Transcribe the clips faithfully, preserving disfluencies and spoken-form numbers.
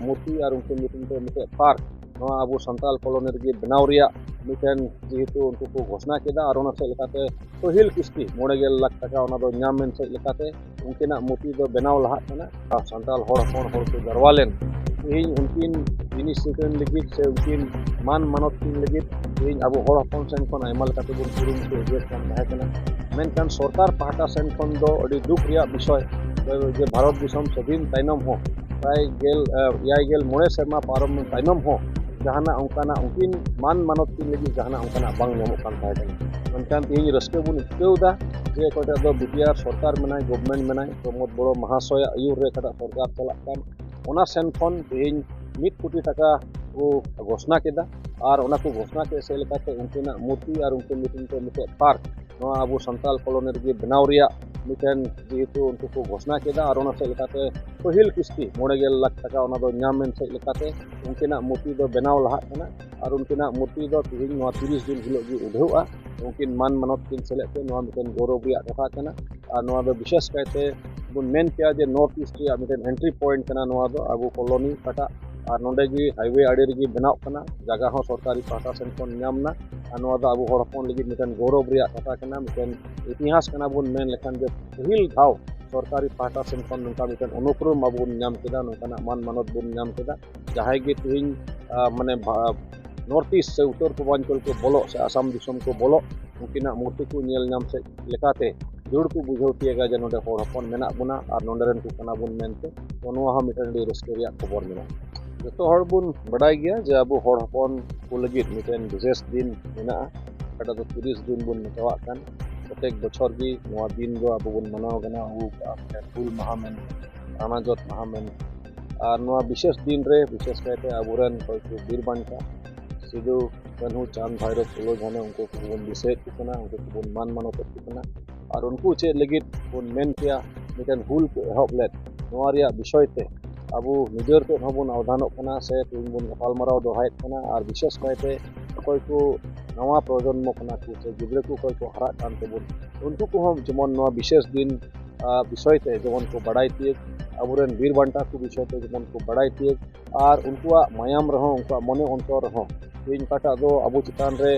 ᱢᱩᱨᱛᱤ ᱟᱨ ᱩᱱᱠᱤᱱ ᱧᱩᱛᱩᱢ ᱛᱮ ᱢᱤᱫᱴᱮᱡ ᱯᱟᱨᱠ ᱱᱚᱣᱟ ᱟᱵᱚ ᱥᱟᱱᱛᱟᱞ ᱠᱚᱞᱚᱱᱤ ᱨᱮᱜᱮ ᱵᱮᱱᱟᱣ ᱨᱮᱭᱟᱜ ᱢᱤᱫᱴᱮᱱ ᱡᱮᱦᱮᱛᱩ ᱩᱱᱠᱩ ᱠᱚ ᱜᱷᱳᱥᱱᱟ ᱠᱮᱫᱟ, ᱟᱨ ᱚᱱᱟ ᱥᱮᱫ ᱞᱮᱠᱟᱛᱮ ᱯᱟᱹᱦᱤᱞ ᱠᱤᱥᱛᱤ ᱢᱚᱬᱮ ᱜᱮᱞ ᱞᱟᱠᱷ ᱴᱟᱠᱟ ᱚᱱᱟ ᱫᱚ ᱧᱟᱢ ᱮᱱ ᱥᱮᱫ ᱞᱮᱠᱟᱛᱮ ᱩᱱᱠᱤᱱᱟᱜ ᱢᱩᱨᱛᱤ ᱫᱚ ᱵᱮᱱᱟᱣ ᱞᱟᱦᱟᱜ ᱠᱟᱱᱟ᱾ ᱟᱨ ᱥᱟᱱᱛᱟᱞ ᱦᱚᱲ ᱦᱚᱯᱚᱱ ᱦᱚᱲ ᱠᱚ ᱡᱟᱨᱣᱟ ᱞᱮᱱ ᱛᱮᱦᱮᱧ ᱩᱱᱠᱤᱱ ᱡᱤᱱᱤᱥ ᱥᱮᱴᱮᱨ ᱞᱟᱹᱜᱤᱫ ᱥᱮ ᱩᱱᱠᱤᱱ ᱢᱟᱱ ᱢᱟᱱᱚᱛ ᱠᱤᱱ ᱞᱟᱹᱜᱤᱫ ᱛᱮᱦᱮᱧ ᱟᱵᱚ ᱦᱚᱲ ᱦᱚᱯᱚᱱ ᱥᱮᱱ ᱠᱷᱚᱱ ᱟᱭᱢᱟ ᱞᱮᱠᱟᱛᱮ ᱵᱚᱱ ᱠᱩᱨᱩᱢᱩᱴᱩ ᱤᱫᱤᱭᱮᱫ ᱠᱟᱱ ᱛᱟᱦᱮᱸ ᱠᱟᱱᱟ᱾ ᱢᱮᱱᱠᱷᱟᱱ ᱥᱚᱨᱠᱟᱨ ᱯᱟᱦᱴᱟ ᱥᱮᱱ ᱠᱷᱚᱱ ᱫᱚ ᱟᱹᱰᱤ ᱫᱩᱠ ᱨᱮᱭᱟᱜ ᱵᱤᱥᱚᱭ ᱡᱮ ᱵᱷᱟᱨᱚᱛ ᱫᱤᱥᱚᱢ ᱥᱟᱹᱫᱷᱤᱱ ᱛᱟᱭᱱᱚᱢ ᱦᱚᱸ ᱯᱨᱟᱭ ᱜᱮᱞ, ᱮᱭᱟᱭ ᱜᱮᱞ ᱢᱚᱬᱮ ᱥᱮᱨᱢᱟ ᱯᱟᱨᱚᱢ ᱛᱟᱭᱱᱚᱢ ᱦᱚᱸ ᱡᱟᱦᱟᱱᱟᱜ ᱚᱱᱠᱟᱱᱟᱜ ᱩᱱᱠᱤᱱ ᱢᱟᱱ ᱢᱟᱱᱚᱛ ᱠᱤᱱ ᱞᱟᱹᱜᱤᱫ ᱡᱟᱦᱟᱱᱟᱜ ᱚᱱᱠᱟᱱᱟᱜ ᱵᱟᱝ ᱧᱟᱢᱚᱜ ᱠᱟᱱ ᱛᱟᱦᱮᱸ ᱠᱟᱱᱟ᱾ ᱢᱮᱱᱠᱷᱟᱱ ᱛᱮᱦᱮᱧ ᱨᱟᱹᱥᱠᱟᱹ ᱵᱚᱱ ᱟᱹᱭᱠᱟᱹᱣ ᱮᱫᱟ ᱡᱮ ᱚᱠᱚᱭᱴᱟᱜ ᱫᱚ ᱵᱤ ᱴᱤ ᱟᱨ ᱥᱚᱨᱠᱟᱨ ᱢᱮᱱᱟᱭ, ᱜᱚᱵᱷᱢᱮᱱᱴ ᱢᱮᱱᱟᱭ, ᱯᱨᱚᱢᱳᱫ ᱵᱚᱲᱚ ᱢᱟᱦᱟᱥᱚᱭᱟᱜ ᱟᱹᱭᱩᱨ ᱨᱮ ᱚᱠᱟᱴᱟᱜ ᱥᱚᱨᱠᱟᱨ ᱪᱟᱞᱟᱜ ᱠᱟᱱ, ᱚᱱᱟ ᱥᱮᱱ ᱠᱷᱚᱱ ᱛᱮᱦᱮᱧ ᱢᱤᱫ ᱠᱳᱴᱤ ᱴᱟᱠᱟ ᱠᱚ ᱜᱷᱳᱥᱱᱟ ᱠᱮᱫᱟ᱾ ᱟᱨ ᱚᱱᱟ ᱠᱚ ᱜᱷᱳᱥᱱᱟ ᱠᱮᱫ ᱥᱮᱫ ᱞᱮᱠᱟᱛᱮ ᱩᱱᱠᱤᱱᱟᱜ ᱢᱩᱨᱛᱤ ᱟᱨ ᱩᱱᱠᱤᱱ ᱧᱩᱛᱩᱢ ᱛᱮ ᱢᱤᱫᱴᱮᱡ ᱯᱟᱨᱠ ᱱᱚᱣᱟ ᱟᱵᱚ ᱥᱟᱱᱛᱟᱞ ᱠᱚᱞᱚᱱᱤ ᱨᱮᱜᱮ ᱵᱮᱱᱟᱣ ᱨᱮᱭᱟᱜ ᱢᱤᱫᱴᱮᱱ ᱡᱮᱦᱮᱛᱩ ᱩᱱᱠᱩ ᱠᱚ ᱜᱷᱳᱥᱱᱟ ᱠᱮᱫᱟ, ᱟᱨ ᱚᱱᱟ ᱥᱮᱫ ᱞᱮᱠᱟᱛᱮ ᱯᱟᱹᱦᱤᱞ ᱠᱤᱥᱛᱤ ᱢᱚᱬᱮ ᱜᱮᱞ ᱞᱟᱠᱷ ᱴᱟᱠᱟ ᱚᱱᱟ ᱫᱚ ᱧᱟᱢ ᱮᱱ ᱥᱮᱫ ᱞᱮᱠᱟᱛᱮ ᱩᱱᱠᱤᱱᱟᱜ ᱢᱩᱨᱛᱤ ᱫᱚ ᱵᱮᱱᱟᱣ ᱞᱟᱦᱟᱜ ᱠᱟᱱᱟ᱾ ᱟᱨ ᱩᱱᱠᱤᱱᱟᱜ ᱢᱩᱨᱛᱤ ᱫᱚ ᱛᱮᱦᱮᱧ ᱱᱚᱣᱟ ᱛᱤᱨᱤᱥ ᱡᱩᱱ ᱦᱤᱞᱳᱜ ᱜᱮ ᱩᱰᱷᱟᱹᱣᱜᱼᱟ᱾ ᱩᱱᱠᱤᱱ ᱢᱟᱱ ᱢᱟᱱᱚᱛ ᱠᱤᱱ ᱥᱮᱞᱮᱫ ᱛᱮ ᱱᱚᱣᱟ ᱢᱤᱫᱴᱮᱱ ᱜᱚᱨᱚᱵᱽ ᱨᱮᱭᱟᱜ ᱠᱟᱛᱷᱟ ᱠᱟᱱᱟ᱾ ᱟᱨ ᱱᱚᱣᱟ ᱫᱚ ᱵᱤᱥᱮᱥ ᱠᱟᱭᱛᱮ ᱵᱚᱱ ᱢᱮᱱ ᱠᱮᱭᱟ ᱡᱮ ᱱᱚᱨᱛᱷ ᱤᱥᱴ ᱨᱮᱭᱟᱜ ᱢᱤᱫᱴᱮᱱ ᱮᱱᱴᱨᱤ ᱯᱚᱭᱮᱱᱴ ᱠᱟᱱᱟ ᱱᱚᱣᱟ ᱫᱚ, ᱟᱵᱚ ᱠᱚᱞᱚᱱᱤ ᱚᱠᱟᱴᱟᱜ, ᱟᱨ ᱱᱚᱰᱮ ᱜᱮ ᱦᱟᱭᱣᱮ ᱟᱲᱮ ᱨᱮᱜᱮ ᱵᱮᱱᱟᱣ ᱠᱟᱱᱟ, ᱡᱟᱭᱜᱟ ᱦᱚᱸ ᱥᱚᱨᱠᱟᱨᱤ ᱯᱟᱦᱴᱟ ᱥᱮᱱ ᱠᱷᱚᱱ ᱧᱟᱢ ᱮᱱᱟ᱾ ᱟᱨ ᱱᱚᱣᱟ ᱫᱚ ᱟᱵᱚ ᱦᱚᱲ ᱦᱚᱯᱚᱱ ᱞᱟᱹᱜᱤᱫ ᱢᱤᱫᱴᱮᱱ ᱜᱚᱨᱚᱵᱽ ᱨᱮᱭᱟᱜ ᱠᱟᱛᱷᱟ ᱠᱟᱱᱟ, ᱢᱤᱫᱴᱮᱱ ᱤᱛᱤᱦᱟᱥ ᱠᱟᱱᱟ ᱵᱚᱱ ᱢᱮᱱ ᱞᱮᱠᱷᱟᱱ ᱡᱮ ᱯᱟᱹᱦᱤᱞ ᱫᱷᱟᱣ ᱥᱚᱨᱠᱟᱨᱤ ᱯᱟᱦᱴᱟ ᱥᱮᱱ ᱠᱷᱚᱱ ᱱᱚᱝᱠᱟ ᱢᱤᱫᱴᱮᱱ ᱚᱱᱩᱠᱨᱚᱢ ᱟᱵᱚ ᱵᱚᱱ ᱧᱟᱢ ᱠᱮᱫᱟ, ᱱᱚᱝᱠᱟᱱᱟᱜ ᱢᱟᱱ ᱢᱟᱱᱚᱛ ᱵᱚᱱ ᱧᱟᱢ ᱠᱮᱫᱟ᱾ ᱡᱟᱦᱟᱸᱭ ᱜᱮ ᱛᱮᱦᱮᱧ, ᱟᱸ, ᱢᱟᱱᱮ ᱵᱷᱟ-, ᱱᱚᱨᱛᱷ ᱤᱥᱴ ᱥᱮ ᱩᱛᱛᱚᱨ ᱯᱩᱨᱵᱟᱧᱪᱚᱞ ᱠᱚ ᱵᱚᱞᱚᱜ ᱥᱮ ᱟᱥᱟᱢ ᱫᱤᱥᱚᱢ ᱠᱚ ᱵᱚᱞᱚᱜ, ᱩᱱᱠᱤᱱᱟᱜ ᱢᱩᱨᱛᱤ ᱠᱚ ᱧᱮᱞ ᱧᱟᱢ ᱥᱮᱫ ᱞᱮᱠᱟᱛᱮ ᱡᱟᱹᱨᱩᱲ ᱠᱚ ᱵᱩᱡᱷᱟᱹᱣ ᱛᱤᱭᱟᱹᱜᱟ ᱡᱮ ᱱᱚᱰᱮ ᱦᱚᱲ ᱦᱚᱯᱚᱱ ᱢᱮᱱᱟᱜ ᱵᱚᱱᱟ ᱟᱨ ᱱᱚᱰᱮ ᱨᱮᱱ ᱠᱚ ᱠᱟᱱᱟ ᱵᱚᱱ ᱢᱮᱱᱛᱮ᱾ ᱛᱚ ᱱᱚᱣᱟ ᱦᱚᱸ ᱢᱤᱫᱴᱮᱱ ᱟᱹᱰᱤ ᱨᱟᱹᱥᱠᱟᱹ ᱨᱮᱭᱟᱜ ᱠᱷᱚᱵᱚᱨ ᱢᱮᱱᱟᱜᱼᱟ᱾ ᱡᱚᱛᱚ ᱦᱚᱲ ᱵᱚᱱ ᱵᱟᱰᱟᱭ ᱜᱮᱭᱟ ᱡᱮ ᱟᱵᱚ ᱦᱚᱲ ᱦᱚᱯᱚᱱ ᱠᱚ ᱞᱟᱹᱜᱤᱫ ᱢᱤᱫᱴᱮᱱ ᱵᱤᱥᱮᱥ ᱫᱤᱱ ᱢᱮᱱᱟᱜᱼᱟ, ᱚᱠᱟᱴᱟᱜ ᱫᱚ ᱛᱤᱨᱤᱥ ᱡᱩᱱ ᱵᱚᱱ ᱢᱮᱛᱟᱣᱟᱜ ᱠᱟᱱ᱾ ᱯᱨᱚᱛᱮᱠ ᱵᱚᱪᱷᱚᱨ ᱜᱮ ᱱᱚᱣᱟ ᱫᱤᱱ ᱫᱚ ᱟᱵᱚ ᱵᱚᱱ ᱢᱟᱱᱟᱣ ᱜᱟᱱᱟ, ᱟᱹᱜᱩ ᱠᱟᱜᱼᱟ, ᱢᱤᱫᱴᱮᱱ ᱦᱩᱞ ᱢᱟᱦᱟ ᱢᱮᱱ, ᱨᱟᱱᱟᱡᱚᱛ ᱢᱟᱦᱟ ᱢᱮᱱ᱾ ᱟᱨ ᱱᱚᱣᱟ ᱵᱤᱥᱮᱥ ᱫᱤᱱ ᱨᱮ ᱵᱤᱥᱮᱥ ᱠᱟᱭᱛᱮ ᱟᱵᱚᱨᱮᱱ ᱚᱠᱚᱭ ᱠᱚ ᱵᱤᱨ ᱵᱟᱱᱴᱟ ᱥᱤᱫᱩ, ᱠᱟᱹᱱᱦᱩ, ᱪᱟᱸᱫᱽ, ᱵᱷᱟᱭᱨᱳ, ᱯᱷᱩᱞᱳ, ᱡᱷᱟᱱᱳ, ᱩᱱᱠᱩ ᱠᱚᱵᱚᱱ ᱫᱤᱥᱟᱹᱭᱮᱫ ᱠᱚ ᱠᱟᱱᱟ, ᱩᱱᱠᱩ ᱠᱚᱵᱚᱱ ᱢᱟᱱ ᱢᱟᱱᱚᱛᱮᱫ ᱠᱚ ᱠᱟᱱᱟ᱾ ᱟᱨ ᱩᱱᱠᱩ ᱪᱮᱫ ᱞᱟᱹᱜᱤᱫ ᱵᱚᱱ ᱢᱮᱱ ᱠᱮᱭᱟ ᱢᱤᱫᱴᱮᱱ ᱦᱩᱞ ᱠᱚ ᱮᱦᱚᱵ ᱞᱮᱫ, ᱱᱚᱣᱟ ᱨᱮᱭᱟᱜ ᱵᱤᱥᱚᱭ ᱛᱮ ᱟᱵᱚ ᱱᱤᱡᱮᱨ ᱛᱮᱫ ᱦᱚᱸᱵᱚᱱ ᱟᱣᱫᱷᱟᱱᱚᱜ ᱠᱟᱱᱟ ᱥᱮ ᱛᱮᱦᱮᱧ ᱵᱚᱱ ᱜᱟᱯᱟᱞᱢᱟᱨᱟᱣ ᱫᱚᱦᱲᱟᱭᱮᱫ ᱠᱟᱱᱟ᱾ ᱟᱨ ᱵᱤᱥᱮᱥ ᱠᱟᱭᱛᱮ ᱚᱠᱚᱭ ᱠᱚ ᱱᱟᱣᱟ ᱯᱨᱚᱡᱚᱱᱢᱚ ᱠᱟᱱᱟ ᱠᱚ ᱥᱮ ᱜᱤᱫᱽᱨᱟᱹ ᱠᱚ ᱚᱠᱚᱭ ᱠᱚ ᱦᱟᱨᱟᱜ ᱠᱟᱱ ᱛᱟᱵᱚᱱ, ᱩᱱᱠᱩ ᱠᱚᱦᱚᱸ ᱡᱮᱢᱚᱱ ᱱᱚᱣᱟ ᱵᱤᱥᱮᱥ ᱫᱤᱱ, ᱟᱸ, ᱵᱤᱥᱚᱭ ᱛᱮ ᱡᱮᱢᱚᱱ ᱠᱚ ᱵᱟᱰᱟᱭ ᱛᱤᱭᱳᱜ, ᱟᱵᱚᱨᱮᱱ ᱵᱤᱨ ᱵᱟᱱᱴᱟ ᱠᱚ ᱵᱤᱥᱚᱭ ᱛᱮ ᱡᱮᱢᱚᱱ ᱠᱚ ᱵᱟᱲᱟᱭ ᱛᱤᱭᱳᱜ, ᱟᱨ ᱩᱱᱠᱩᱣᱟᱜ ᱢᱟᱭᱟᱢ ᱨᱮᱦᱚᱸ, ᱩᱱᱠᱩᱣᱟᱜ ᱢᱚᱱᱮ ᱚᱱᱛᱚᱨ ᱨᱮᱦᱚᱸ ᱛᱮᱦᱮᱧ ᱚᱠᱟᱴᱟᱜ ᱫᱚ ᱟᱵᱚ ᱪᱮᱛᱟᱱ ᱨᱮ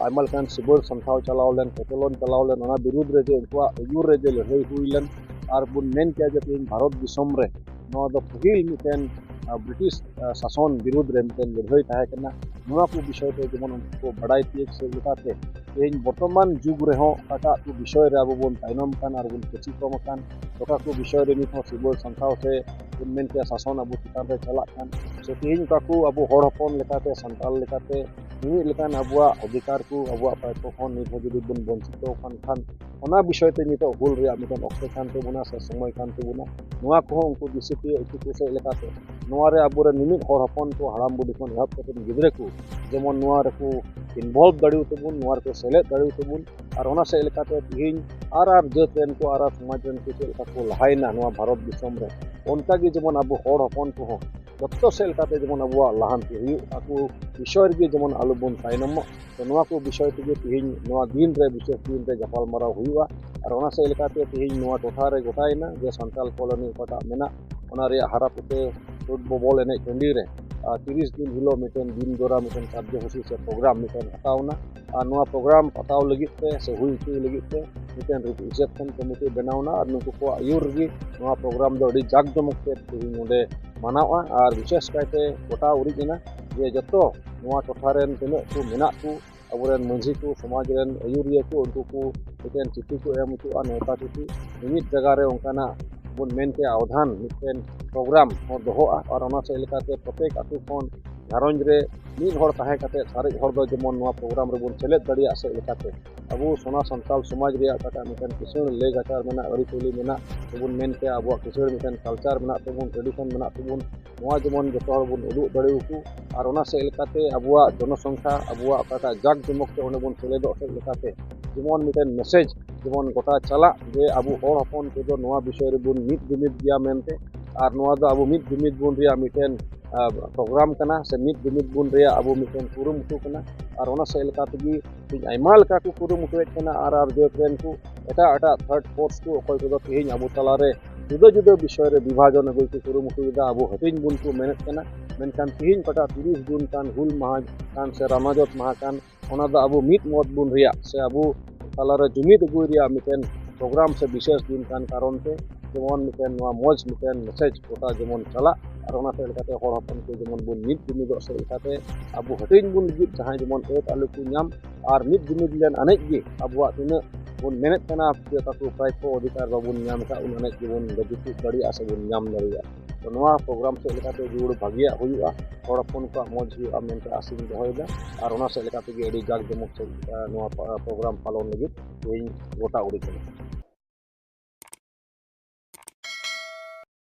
ᱟᱭᱢᱟ ᱞᱮᱠᱟᱱ ᱥᱤᱵᱟᱹᱲ ᱥᱟᱢᱴᱟᱣ ᱪᱟᱞᱟᱣ ᱞᱮᱱ, ᱠᱚᱪᱞᱚᱱ ᱪᱟᱞᱟᱣ ᱞᱮᱱ, ᱚᱱᱟ ᱵᱤᱨᱩᱫᱽ ᱨᱮ ᱡᱮ ᱩᱱᱠᱩᱣᱟᱜ ᱟᱹᱭᱩᱨ ᱨᱮ ᱡᱮ ᱞᱟᱹᱲᱦᱟᱹᱭ ᱦᱩᱭ ᱞᱮᱱ, ᱟᱨ ᱵᱚᱱ ᱢᱮᱱ ᱠᱮᱭᱟ ᱡᱮ ᱛᱮᱦᱮᱧ ᱵᱷᱟᱨᱚᱛ ᱫᱤᱥᱚᱢ ᱨᱮ ᱱᱚᱣᱟ ᱫᱚ ᱯᱟᱹᱦᱤᱞ ᱢᱤᱫᱴᱮᱱ, ᱟᱸ, ᱵᱨᱤᱴᱤᱥ, ᱟᱸ, ᱥᱟᱥᱚᱱ ᱵᱤᱨᱩᱫᱽ ᱨᱮ ᱢᱤᱫᱴᱮᱱ ᱞᱟᱹᱲᱦᱟᱹᱭ ᱛᱟᱦᱮᱸ ᱠᱟᱱᱟ᱾ ᱱᱚᱣᱟ ᱠᱚ ᱵᱤᱥᱚᱭ ᱛᱮ ᱡᱮᱢᱚᱱ ᱩᱱᱠᱩ ᱠᱚ ᱵᱟᱲᱟᱭ ᱛᱤᱭᱳᱜ ᱥᱮ ᱞᱮᱠᱟᱛᱮ ᱛᱮᱦᱮᱧ ᱵᱚᱨᱛᱚᱢᱟᱱ ᱡᱩᱜᱽ ᱨᱮᱦᱚᱸ ᱚᱠᱟᱴᱟᱜ ᱠᱚ ᱵᱤᱥᱚᱭ ᱨᱮ ᱟᱵᱚ ᱵᱚᱱ ᱛᱟᱭᱱᱚᱢ ᱠᱟᱱ ᱟᱨ ᱵᱚᱱ ᱠᱟᱹᱪᱤ ᱠᱚᱢ ᱟᱠᱟᱱ, ᱚᱠᱟ ᱠᱚ ᱵᱤᱥᱚᱭ ᱨᱮ ᱱᱤᱛ ᱦᱚᱸ ᱥᱤᱵᱟᱹᱲ ᱥᱟᱢᱴᱟᱣ ᱥᱮ ᱵᱚᱱ ᱢᱮᱱ ᱠᱮᱭᱟ ᱥᱟᱥᱚᱱ ᱟᱵᱚ ᱪᱮᱛᱟᱱ ᱨᱮ ᱪᱟᱞᱟᱜ ᱠᱟᱱ, ᱥᱮ ᱛᱮᱦᱮᱧ ᱚᱠᱟ ᱠᱚ ᱟᱵᱚ ᱦᱚᱲ ᱦᱚᱯᱚᱱ ᱞᱮᱠᱟᱛᱮ, ᱥᱟᱱᱛᱟᱲ ᱞᱮᱠᱟᱛᱮ ᱢᱤᱢᱤᱫ ᱞᱮᱠᱟᱱ ᱟᱵᱚᱣᱟᱜ ᱚᱫᱷᱤᱠᱟᱨ ᱠᱚ, ᱟᱵᱚᱣᱟᱜ ᱯᱟᱭᱯᱚ ᱠᱷᱚᱱ ᱱᱤᱛ ᱦᱚᱸ ᱡᱩᱫᱤ ᱵᱚᱱ ᱵᱚᱧᱪᱤᱛᱚ ᱟᱠᱟᱱ ᱠᱷᱟᱱ, ᱚᱱᱟ ᱵᱤᱥᱚᱭ ᱛᱮ ᱱᱤᱛᱚᱜ ᱦᱩᱞ ᱨᱮᱭᱟᱜ ᱢᱤᱫᱴᱮᱱ ᱚᱠᱛᱚ ᱠᱟᱱ ᱛᱟᱵᱚᱱᱟ ᱥᱮ ᱥᱚᱢᱚᱭ ᱠᱟᱱ ᱛᱟᱵᱚᱱᱟ᱾ ᱱᱚᱣᱟ ᱠᱚᱦᱚᱸ ᱩᱱᱠᱩ ᱫᱤᱥᱟᱹ ᱛᱤᱭᱳᱜ ᱦᱚᱪᱚ ᱠᱚ ᱥᱮᱫ ᱞᱮᱠᱟᱛᱮ ᱱᱚᱣᱟ ᱨᱮ ᱟᱵᱚᱨᱮᱱ ᱢᱤᱢᱤᱫ ᱦᱚᱲ ᱦᱚᱯᱚᱱ ᱠᱚ, ᱦᱟᱲᱟᱢ ᱵᱩᱰᱷᱤ ᱠᱷᱚᱱ ᱮᱦᱚᱵ ᱠᱟᱛᱮ ᱜᱤᱫᱽᱨᱟᱹ ᱠᱚ ᱡᱮᱢᱚᱱ ᱱᱚᱣᱟ ᱨᱮᱠᱚ involve ᱫᱟᱲᱮᱭᱟᱜ ᱛᱟᱵᱚᱱ, ᱱᱚᱣᱟ ᱨᱮᱠᱚ ᱥᱮᱞᱮᱫ ᱫᱟᱲᱮᱭᱟᱜ ᱛᱟᱵᱚᱱ, ᱟᱨ ᱚᱱᱟ ᱥᱮᱫ ᱞᱮᱠᱟᱛᱮ ᱛᱮᱦᱮᱧ ᱟᱨ ᱟᱨ ᱡᱟᱹᱛ ᱨᱮᱱ ᱠᱚ, ᱟᱨ ᱟᱨ ᱥᱚᱢᱟᱡᱽ ᱨᱮᱱ ᱠᱚ ᱪᱮᱫ ᱞᱮᱠᱟ ᱠᱚ ᱞᱟᱦᱟᱭᱮᱱᱟ ᱱᱚᱣᱟ ᱵᱷᱟᱨᱚᱛ ᱫᱤᱥᱚᱢ ᱨᱮ, ᱚᱱᱠᱟ ᱜᱮ ᱡᱮᱢᱚᱱ ᱟᱵᱚ ᱦᱚᱲ ᱦᱚᱯᱚᱱ ᱠᱚᱦᱚᱸ ᱡᱚᱛᱚ ᱥᱮᱫ ᱞᱮᱠᱟᱛᱮ ᱡᱮᱢᱚᱱ ᱟᱵᱚᱣᱟᱜ ᱞᱟᱦᱟᱱᱛᱤ ᱦᱩᱭᱩᱜ, ᱟᱠᱚ ᱵᱤᱥᱚᱭ ᱨᱮᱜᱮ ᱡᱮᱢᱚᱱ ᱟᱞᱚ ᱵᱚᱱ ᱛᱟᱭᱱᱚᱢᱚᱜ᱾ ᱛᱚ, ᱱᱚᱣᱟ ᱠᱚ ᱵᱤᱥᱚᱭ ᱛᱮᱜᱮ ᱛᱮᱦᱮᱧ ᱱᱚᱣᱟ ᱫᱤᱱ ᱨᱮ, ᱵᱤᱥᱮᱥ ᱫᱤᱱ ᱨᱮ ᱜᱟᱯᱟᱞᱢᱟᱨᱟᱣ ᱦᱩᱭᱩᱜᱼᱟ᱾ ᱟᱨ ᱚᱱᱟ ᱥᱮᱫ ᱞᱮᱠᱟᱛᱮ ᱛᱮᱦᱮᱧ ᱱᱚᱣᱟ ᱴᱚᱴᱷᱟ ᱨᱮ ᱜᱚᱴᱟᱭᱮᱱᱟ ᱡᱮ ᱥᱟᱱᱛᱟᱞ ᱠᱚᱞᱚᱱᱤ ᱚᱠᱟᱴᱟᱜ ᱢᱮᱱᱟᱜ, ᱚᱱᱟ ᱨᱮᱭᱟᱜ ᱦᱟᱨᱟᱯᱩᱛᱟᱹ ᱯᱷᱩᱴᱵᱚᱞ ᱮᱱᱮᱡ ᱴᱟᱺᱰᱤ ᱨᱮ, ᱟᱨ ᱛᱤᱨᱤᱥ ᱡᱩᱱ ᱦᱤᱞᱳᱜ ᱢᱤᱫᱴᱮᱱ ᱫᱤᱱ ᱡᱳᱲᱟ ᱢᱤᱫᱴᱮᱱ ᱠᱟᱨᱡᱚᱥᱩᱪᱤ ᱥᱮ ᱯᱨᱳᱜᱨᱟᱢ ᱢᱤᱫᱴᱮᱱ ᱦᱟᱛᱟᱣ ᱮᱱᱟ᱾ ᱟᱨ ᱱᱚᱣᱟ ᱯᱨᱳᱜᱨᱟᱢ ᱦᱟᱛᱟᱣ ᱞᱟᱹᱜᱤᱫ ᱛᱮ ᱥᱮ ᱦᱩᱭ ᱦᱚᱪᱚᱭ ᱞᱟᱹᱜᱤᱫ ᱛᱮ ᱢᱤᱫᱴᱮᱱ reception committee ᱵᱮᱱᱟᱣ ᱮᱱᱟ᱾ ᱟᱨ ᱱᱩᱠᱩ ᱠᱚᱣᱟᱜ ᱟᱹᱭᱩᱨ ᱨᱮᱜᱮ ᱱᱚᱣᱟ ᱯᱨᱳᱜᱨᱟᱢ ᱫᱚ ᱟᱹᱰᱤ ᱡᱟᱠ ᱡᱚᱢᱚᱠ ᱛᱮ ᱛᱮᱦᱮᱧ ᱱᱚᱰᱮ ᱢᱟᱱᱟᱣᱚᱜᱼᱟ᱾ ᱟᱨ ᱵᱤᱥᱮᱥ ᱠᱟᱭᱛᱮ ᱜᱚᱴᱟ ᱩᱨᱤᱡ ᱮᱱᱟ ᱡᱮ ᱡᱚᱛᱚ ᱱᱚᱣᱟ ᱴᱚᱴᱷᱟ ᱨᱮᱱ ᱛᱤᱱᱟᱹᱜ ᱠᱚ ᱢᱮᱱᱟᱜ ᱠᱚ, ᱟᱵᱚᱨᱮᱱ ᱢᱟᱹᱡᱷᱤ ᱠᱚ, ᱥᱚᱢᱟᱡᱽ ᱨᱮᱱ ᱟᱹᱭᱩᱨᱤᱭᱟᱹ ᱠᱚ, ᱩᱱᱠᱩ ᱠᱚ ᱢᱤᱫᱴᱮᱱ ᱪᱤᱴᱷᱤ ᱠᱚ ᱮᱢ ᱦᱚᱪᱚᱜᱼᱟ, ᱱᱮᱣᱛᱟ ᱪᱤᱴᱷᱤ᱾ ᱢᱤᱢᱤᱫ ᱡᱟᱭᱜᱟ ᱨᱮ ᱚᱱᱠᱟᱱᱟᱜ ᱵᱚᱱ ᱢᱮᱱ ᱠᱮᱭᱟ ᱟᱣᱫᱷᱟᱱ ᱢᱤᱫᱴᱮᱱ ᱯᱨᱳᱜᱨᱟᱢ ᱦᱚᱸ ᱫᱚᱦᱚᱜᱼᱟ᱾ ᱟᱨ ᱚᱱᱟ ᱥᱮᱫ ᱞᱮᱠᱟᱛᱮ ᱯᱨᱚᱛᱮᱠ ᱟᱹᱛᱩ ᱠᱷᱚᱱ ᱜᱷᱟᱨᱚᱸᱡᱽ ᱨᱮ ᱢᱤᱫ ᱦᱚᱲ ᱛᱟᱦᱮᱸ ᱠᱟᱛᱮ ᱥᱟᱨᱮᱡ ᱦᱚᱲ ᱫᱚ ᱡᱮᱢᱚᱱ ᱱᱚᱣᱟ ᱯᱨᱳᱜᱨᱟᱢ ᱨᱮᱵᱚᱱ ᱥᱮᱞᱮᱫ ᱫᱟᱲᱮᱭᱟᱜ ᱥᱮᱫ ᱞᱮᱠᱟᱛᱮ ᱟᱵᱚ ᱥᱚᱱᱟ ᱥᱟᱱᱛᱟᱞ ᱥᱚᱢᱟᱡᱽ ᱨᱮᱭᱟᱜ ᱚᱠᱟᱴᱟᱜ ᱢᱤᱫᱴᱮᱱ ᱠᱤᱥᱟᱹᱬ ᱞᱟᱹᱭ ᱞᱟᱠᱪᱟᱨ ᱢᱮᱱᱟᱜ, ᱟᱹᱨᱤᱪᱟᱹᱞᱤ ᱢᱮᱱᱟᱜ, ᱥᱮᱵᱚᱱ ᱢᱮᱱ ᱠᱮᱭᱟ ᱟᱵᱚᱣᱟᱜ ᱠᱤᱥᱟᱹᱬ ᱢᱤᱫᱴᱮᱱ culture ᱢᱮᱱᱟᱜ ᱛᱟᱵᱚᱱ, tradition ᱢᱮᱱᱟᱜ ᱛᱟᱵᱚᱱ, ᱱᱚᱣᱟ ᱡᱮᱢᱚᱱ ᱡᱚᱛᱚ ᱦᱚᱲ ᱵᱚᱱ ᱩᱫᱩᱜ ᱫᱟᱲᱮᱭᱟᱠᱚ᱾ ᱟᱨ ᱚᱱᱟ ᱥᱮᱫ ᱞᱮᱠᱟᱛᱮ ᱟᱵᱚᱣᱟᱜ ᱡᱚᱱᱚᱥᱚᱝᱠᱷᱟ, ᱟᱵᱚᱣᱟᱜ ᱚᱠᱟᱴᱟᱜ ᱡᱟᱠ ᱡᱚᱢᱚᱠ ᱛᱮ ᱚᱸᱰᱮ ᱵᱚᱱ ᱥᱮᱞᱮᱫᱚᱜ ᱥᱮᱫ ᱞᱮᱠᱟᱛᱮ ᱡᱮᱢᱚᱱ ᱢᱤᱫᱴᱮᱱ message ᱡᱮᱢᱚᱱ ᱜᱚᱴᱟ ᱪᱟᱞᱟᱜ ᱡᱮ ᱟᱵᱚ ᱦᱚᱲ ᱦᱚᱯᱚᱱ ᱠᱚᱫᱚ ᱱᱚᱣᱟ ᱵᱤᱥᱚᱭ ᱨᱮᱵᱚᱱ ᱢᱤᱫ ᱡᱩᱢᱤᱫ ᱜᱮᱭᱟ ᱢᱮᱱᱛᱮ᱾ ᱟᱨ ᱱᱚᱣᱟ ᱫᱚ ᱟᱵᱚ ᱢᱤᱫ ᱡᱩᱢᱤᱫ ᱵᱚᱱ ᱨᱮᱭᱟᱜ ᱢᱤᱫᱴᱮᱱ, ᱟᱸ, ᱯᱨᱳᱜᱨᱟᱢ ᱠᱟᱱᱟ, ᱥᱮ ᱢᱤᱫ ᱡᱩᱢᱤᱫ ᱵᱚᱱ ᱨᱮᱭᱟᱜ ᱟᱵᱚ ᱢᱤᱫᱴᱮᱱ ᱠᱩᱨᱩᱢᱩᱴᱩ ᱠᱟᱱᱟ᱾ ᱟᱨ ᱚᱱᱟ ᱥᱮᱫ ᱞᱮᱠᱟ ᱛᱮᱜᱮ ᱛᱮᱦᱮᱧ ᱟᱭᱢᱟ ᱞᱮᱠᱟ ᱠᱚ ᱠᱩᱨᱩᱢᱩᱴᱩᱭᱮᱫ ᱠᱟᱱᱟ᱾ ᱟᱨ ᱟᱨ ᱡᱟᱹᱛ ᱨᱮᱱ ᱠᱚ ᱮᱴᱟᱜ ᱮᱴᱟᱜ third force ᱠᱚ ᱚᱠᱚᱭ ᱠᱚᱫᱚ ᱛᱮᱦᱮᱧ ᱟᱵᱚ ᱛᱟᱞᱟᱨᱮ ᱡᱩᱫᱟᱹ ᱡᱩᱫᱟᱹ ᱵᱤᱥᱚᱭ ᱨᱮ ᱵᱤᱵᱷᱟᱡᱚᱱ ᱟᱹᱜᱩᱭ ᱠᱚ ᱠᱩᱨᱩᱢᱩᱴᱩᱭᱮᱫᱟ, ᱟᱵᱚ ᱦᱟᱹᱴᱤᱧ ᱵᱚᱱ ᱠᱚ ᱢᱮᱱᱮᱫ ᱠᱟᱱᱟ᱾ ᱢᱮᱱᱠᱷᱟᱱ ᱛᱤᱦᱤᱧ ᱚᱠᱟᱴᱟᱜ ᱛᱤᱨᱤᱥ ᱡᱩᱱ ᱠᱟᱱ, ᱦᱩᱞ ᱢᱟᱦᱟ ᱠᱟᱱ ᱥᱮ ᱨᱟᱢᱟᱡᱚᱛ ᱢᱟᱦᱟ ᱠᱟᱱ, ᱚᱱᱟ ᱫᱚ ᱟᱵᱚ ᱢᱤᱫ ᱢᱚᱛ ᱵᱚᱱ ᱨᱮᱭᱟᱜ ᱥᱮ ᱟᱵᱚ ᱛᱟᱞᱟᱨᱮ ᱡᱩᱢᱤᱫ ᱟᱹᱜᱩᱭ ᱨᱮᱭᱟᱜ ᱢᱤᱫᱴᱮᱱ ᱯᱨᱳᱜᱨᱟᱢ ᱥᱮ ᱵᱤᱥᱮᱥ ᱫᱤᱱ ᱠᱟᱱ ᱠᱟᱨᱚᱱ ᱛᱮ ᱡᱮᱢᱚᱱ ᱢᱤᱫᱴᱮᱱ ᱱᱚᱣᱟ ᱢᱚᱡᱽ ᱢᱤᱫᱴᱮᱱ ᱢᱮᱥᱮᱡᱽ ᱜᱚᱴᱟ ᱡᱮᱢᱚᱱ ᱪᱟᱞᱟᱜ, ᱟᱨ ᱚᱱᱟ ᱥᱮᱫ ᱞᱮᱠᱟᱛᱮ ᱦᱚᱲ ᱦᱚᱯᱚᱱ ᱠᱚ ᱡᱮᱢᱚᱱ ᱵᱚᱱ ᱢᱤᱫ ᱡᱩᱢᱤᱫᱚᱜ ᱥᱮᱫ ᱞᱮᱠᱟᱛᱮ ᱟᱵᱚ ᱦᱟᱹᱴᱤᱧ ᱵᱚᱱ ᱞᱟᱹᱜᱤᱫ ᱡᱟᱦᱟᱸᱭ ᱡᱮᱢᱚᱱ ᱟᱹᱫ ᱟᱞᱚ ᱠᱚ ᱧᱟᱢ, ᱟᱨ ᱢᱤᱫ ᱡᱩᱢᱤᱫ ᱞᱮᱱ ᱟᱱᱮᱡ ᱜᱮ ᱟᱵᱚᱣᱟᱜ ᱛᱤᱱᱟᱹᱜ ᱵᱚᱱ ᱢᱮᱱᱮᱫ ᱠᱟᱱᱟ ᱡᱮ ᱚᱠᱟ ᱠᱚ ᱯᱨᱟᱭᱯᱚ ᱚᱫᱷᱤᱠᱟᱨ ᱵᱟᱵᱚᱱ ᱧᱟᱢ ᱟᱠᱟᱫ, ᱩᱱ ᱟᱱᱮᱡ ᱜᱮᱵᱚᱱ ᱡᱩᱴᱤᱡ ᱫᱟᱲᱮᱭᱟᱜᱼᱟ ᱥᱮ ᱵᱚᱱ ᱧᱟᱢ ᱫᱟᱲᱮᱭᱟᱜᱼᱟ᱾ ᱛᱚ ᱱᱚᱣᱟ ᱯᱨᱳᱜᱨᱟᱢ ᱥᱮᱫ ᱞᱮᱠᱟᱛᱮ ᱡᱩᱲ ᱵᱷᱟᱹᱜᱤᱭᱟᱜ ᱦᱩᱭᱩᱜᱼᱟ, ᱦᱚᱲ ᱦᱚᱯᱚᱱ ᱠᱚᱣᱟᱜ ᱢᱚᱡᱽ ᱦᱩᱭᱩᱜᱼᱟ ᱢᱮᱱᱛᱮ ᱟᱥᱤᱧ ᱫᱚᱦᱚᱭᱮᱫᱟ᱾ ᱟᱨ ᱚᱱᱟ ᱥᱮᱫ ᱞᱮᱠᱟ ᱛᱮᱜᱮ ᱟᱹᱰᱤ ᱡᱟᱠ ᱡᱚᱢᱚᱠ ᱥᱮᱫ, ᱟ, ᱱᱚᱣᱟ ᱯᱟ-, ᱯᱨᱳᱜᱨᱟᱢ ᱯᱟᱞᱚᱱ ᱞᱟᱹᱜᱤᱫ ᱛᱮᱦᱮᱧ ᱜᱚᱴᱟ ᱩᱰᱩᱠ ᱠᱟᱱᱟ᱾